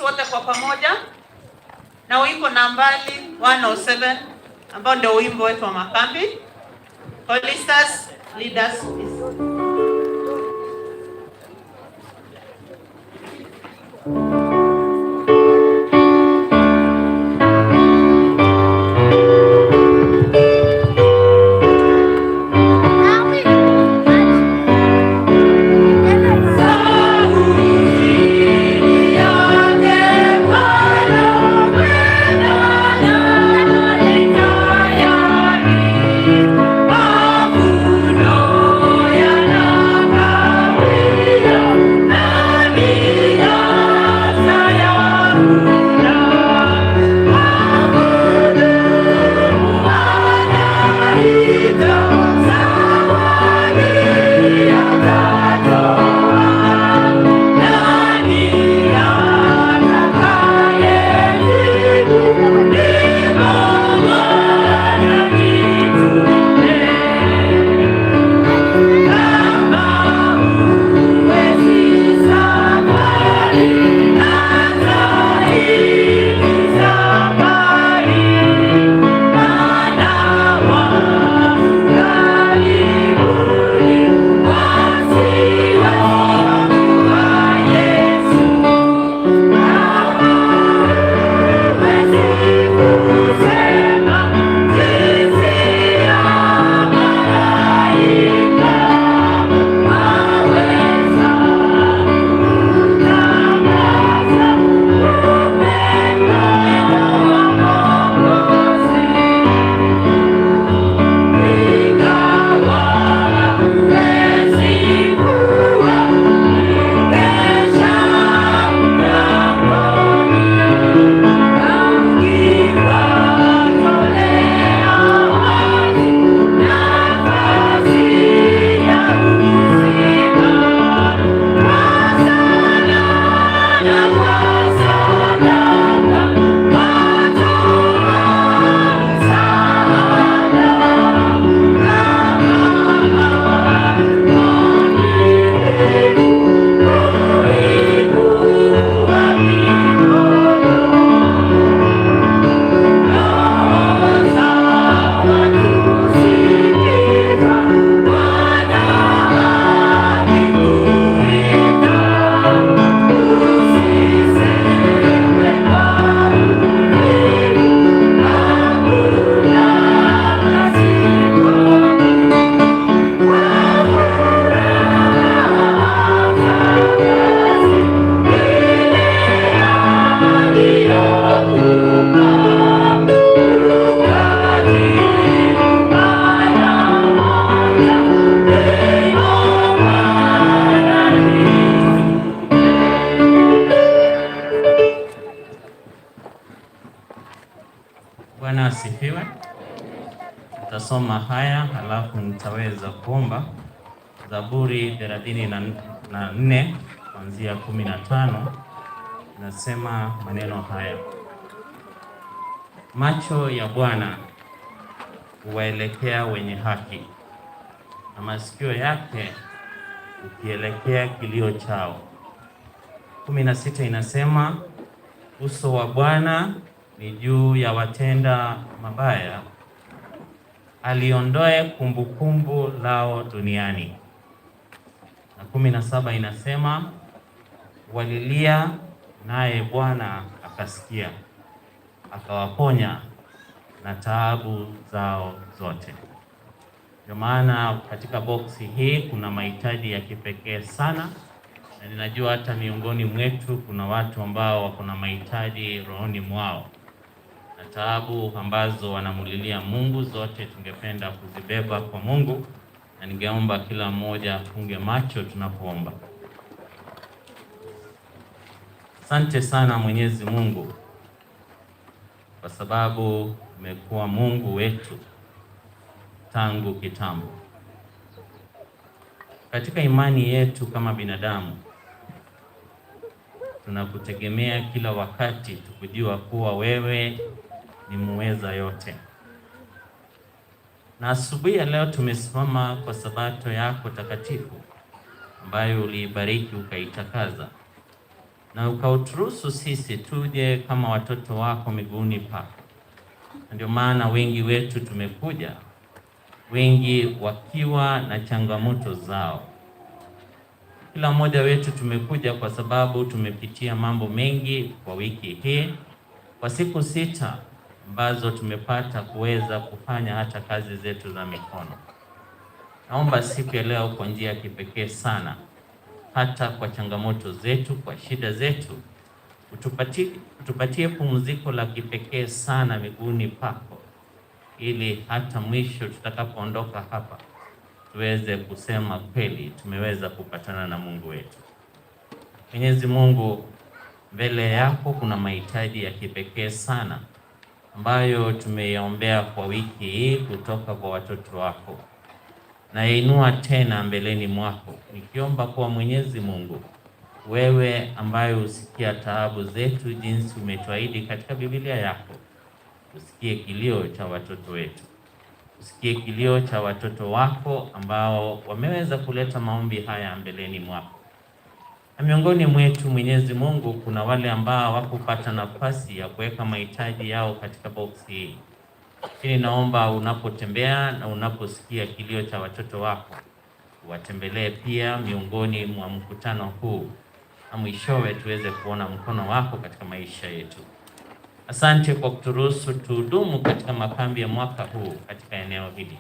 Wote kwa pamoja na wimbo nambari 107 ambao ndio wimbo wetu wa makambi. Choristers, leaders, please. Bwana asifiwe. Tutasoma haya halafu nitaweza kuomba. Zaburi 34 kuanzia 15 nasema maneno haya: macho ya Bwana huwaelekea wenye haki na masikio yake ukielekea kilio chao. 16 inasema uso wa Bwana ni juu ya watenda mabaya, aliondoe kumbukumbu lao duniani. Na 17 inasema walilia, naye Bwana akasikia, akawaponya na taabu zao zote. Ndio maana katika boksi hii kuna mahitaji ya kipekee sana, na ninajua hata miongoni mwetu kuna watu ambao wako na mahitaji rohoni mwao na taabu ambazo wanamulilia Mungu, zote tungependa kuzibeba kwa Mungu, na ningeomba kila mmoja afunge macho tunapoomba. Asante sana Mwenyezi Mungu kwa sababu umekuwa Mungu wetu tangu kitambo. Katika imani yetu kama binadamu tunakutegemea kila wakati, tukujua kuwa wewe ni muweza yote. Na asubuhi ya leo tumesimama kwa sabato yako takatifu ambayo uliibariki ukaitakaza. na ukauturuhusu sisi tuje kama watoto wako miguuni pako. Ndio maana wengi wetu tumekuja, wengi wakiwa na changamoto zao. Kila mmoja wetu tumekuja kwa sababu tumepitia mambo mengi kwa wiki hii, kwa siku 6 ambazo tumepata kuweza kufanya hata kazi zetu za mikono. Naomba siku ya leo kwa njia ya kipekee sana, hata kwa changamoto zetu, kwa shida zetu, utupatie pumziko la kipekee sana miguuni pako, ili hata mwisho tutakapoondoka hapa tuweze kusema kweli tumeweza kupatana na Mungu wetu. Mwenyezi Mungu, mbele yako kuna mahitaji ya kipekee sana ambayo tumeyaombea kwa wiki hii kutoka kwa watoto wako. Nainua tena mbeleni mwako nikiomba kwa Mwenyezi Mungu, wewe ambaye husikia taabu zetu jinsi umetuahidi katika Biblia yako, usikie kilio cha watoto wetu, usikie kilio cha watoto wako ambao wameweza kuleta maombi haya mbeleni mwako. Na miongoni mwetu Mwenyezi Mungu, kuna wale ambao hawakupata nafasi ya kuweka mahitaji yao katika boksi hii. Lakini naomba unapotembea na unaposikia kilio cha watoto wako, watembelee pia miongoni mwa mkutano huu, na mwishowe tuweze kuona mkono wako katika maisha yetu. Asante kwa kuturuhusu tuhudumu katika makambi ya mwaka huu katika eneo hili.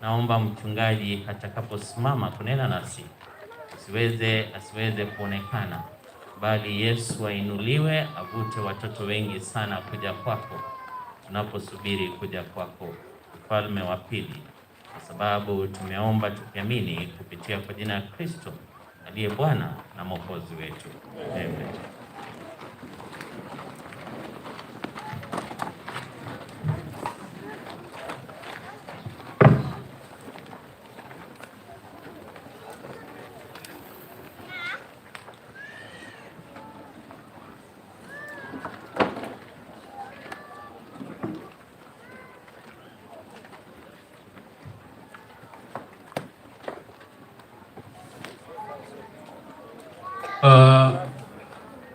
Naomba mchungaji atakaposimama kunena nasi asiweze kuonekana, bali Yesu ainuliwe, avute watoto wengi sana kuja kwako, tunaposubiri kuja kwako ufalme wa pili, kwa sababu tumeomba tukiamini kupitia kwa jina la Kristo aliye Bwana na Mwokozi wetu. Amen.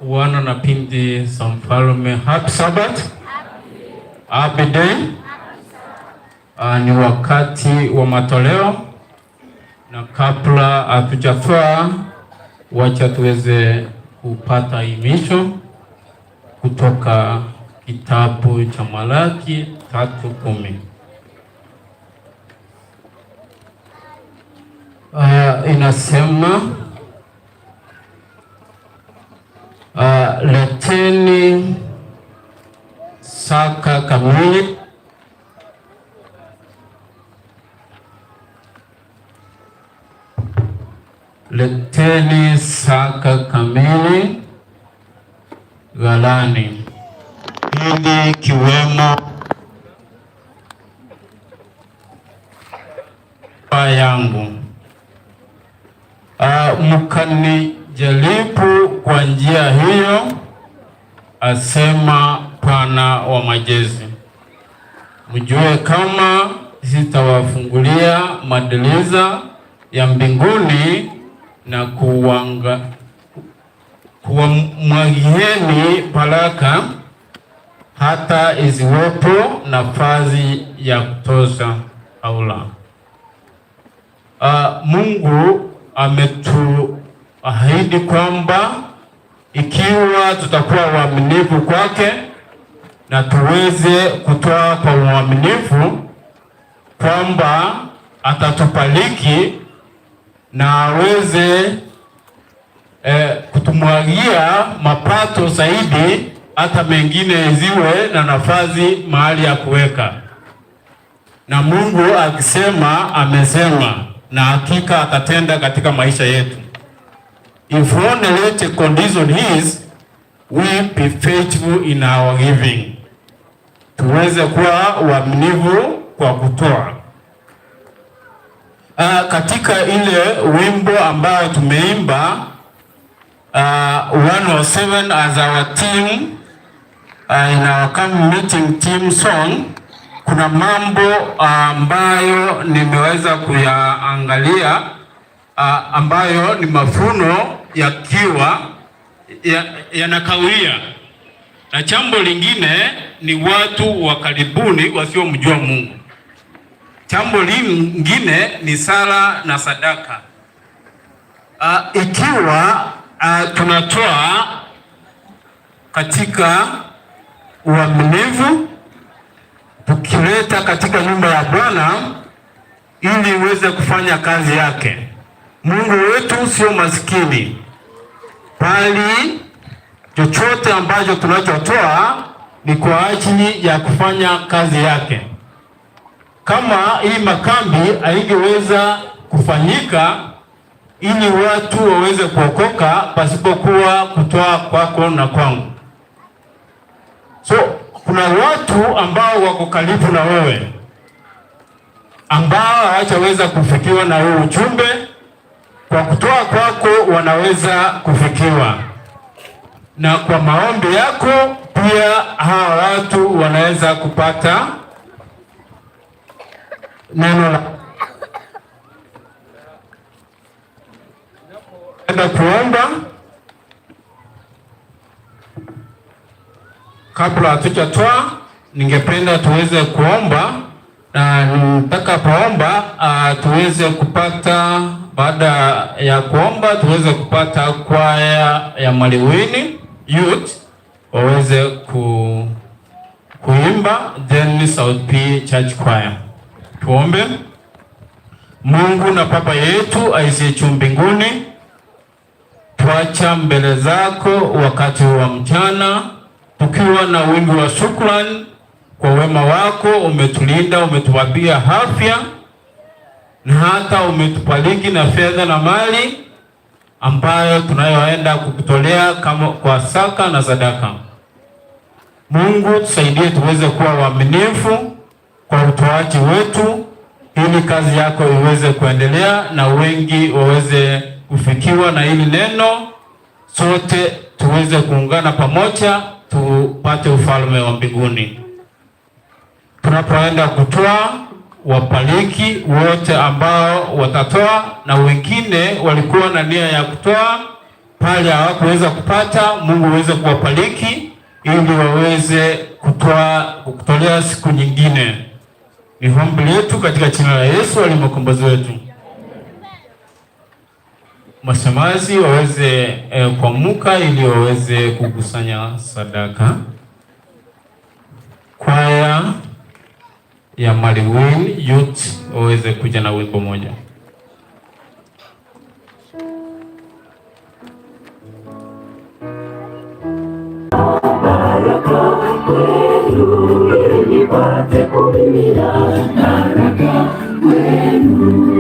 Wana na pindi za mfalme, happy Sabbath, happy day. Ni wakati wa matoleo, na kabla hatujatoa, wacha tuweze kupata himizo kutoka kitabu cha Malaki 3:10. Inasema leteni saka kamili leteni saka kamili ghalani, ili kiwemo yangu. Mkanijaribu kwa njia hiyo, asema Bwana wa majeshi, mjue kama sitawafungulia madirisha ya mbinguni na kuwamwagieni baraka hata isiwepo nafasi ya kutosha au la. Mungu ametuahidi kwamba ikiwa tutakuwa waaminifu kwake na tuweze kutoa kwa uaminifu, kwamba atatubariki na aweze kutumwagia mapato zaidi, hata mengine ziwe na nafasi mahali ya kuweka. Na Mungu akisema amesema, na hakika atatenda katika maisha yetu. If one let condition is we be faithful in our giving, tuweze kuwa waaminifu kwa kutoa. Katika ile wimbo ambayo tumeimba 107 as our team in our camp meeting team song, kuna mambo ambayo nimeweza kuyaangalia ambayo ni mafuno yakiwa yanakawia. Na jambo lingine ni watu wa karibuni wasiomjua Mungu. Jambo lingine ni sala na sadaka. Ikiwa tunatoa katika uaminifu, tukileta katika nyumba ya Bwana ili iweze kufanya kazi yake. Mungu wetu sio maskini, bali chochote ambacho tunachotoa ni kwa ajili ya kufanya kazi yake. Kama hii makambi haingeweza kufanyika ili watu waweze kuokoka pasipokuwa kutoa kwako na kwangu. So kuna watu ambao wako karibu na wewe ambao hawajaweza kufikiwa na huu ujumbe, kwa kutoa kwako wanaweza kufikiwa, na kwa maombi yako pia hawa watu wanaweza kupata neno la enda kuomba. Kabla hatujatoa, ningependa tuweze kuomba na nitakapoomba tuweze kupata, baada ya kuomba tuweze kupata kwaya ya Maliwini Youth waweze kuimba, then South P Church Choir. Tuombe. Mungu na Baba yetu aishiye juu mbinguni, twaja mbele zako wakati wa mchana tukiwa na wingi wa shukrani kwa wema wako. Umetulinda, umetupatia afya na hata umetubariki na fedha na mali ambayo tunayoenda kukutolea kama kwa saka na sadaka. Mungu tusaidie tuweze kuwa waaminifu kwa utoaji wetu ili kazi yako iweze kuendelea na wengi waweze kufikiwa na hili neno, sote tuweze kuungana pamoja tupate ufalme wa mbinguni. Tunapoenda kutoa, wabariki wote ambao watatoa, na wengine walikuwa na nia ya kutoa pale hawakuweza kupata, Mungu aweze kuwabariki ili waweze kutoa kutolea siku nyingine. Ni ombi letu katika jina la Yesu aliye mkombozi wetu. Mashemasi waweze kuamuka ili waweze kukusanya sadaka. Kwaya ya Maliwin Youth waweze kuja na wimbo moja. Baraka kwenu ili nipate kumimina baraka kwenu.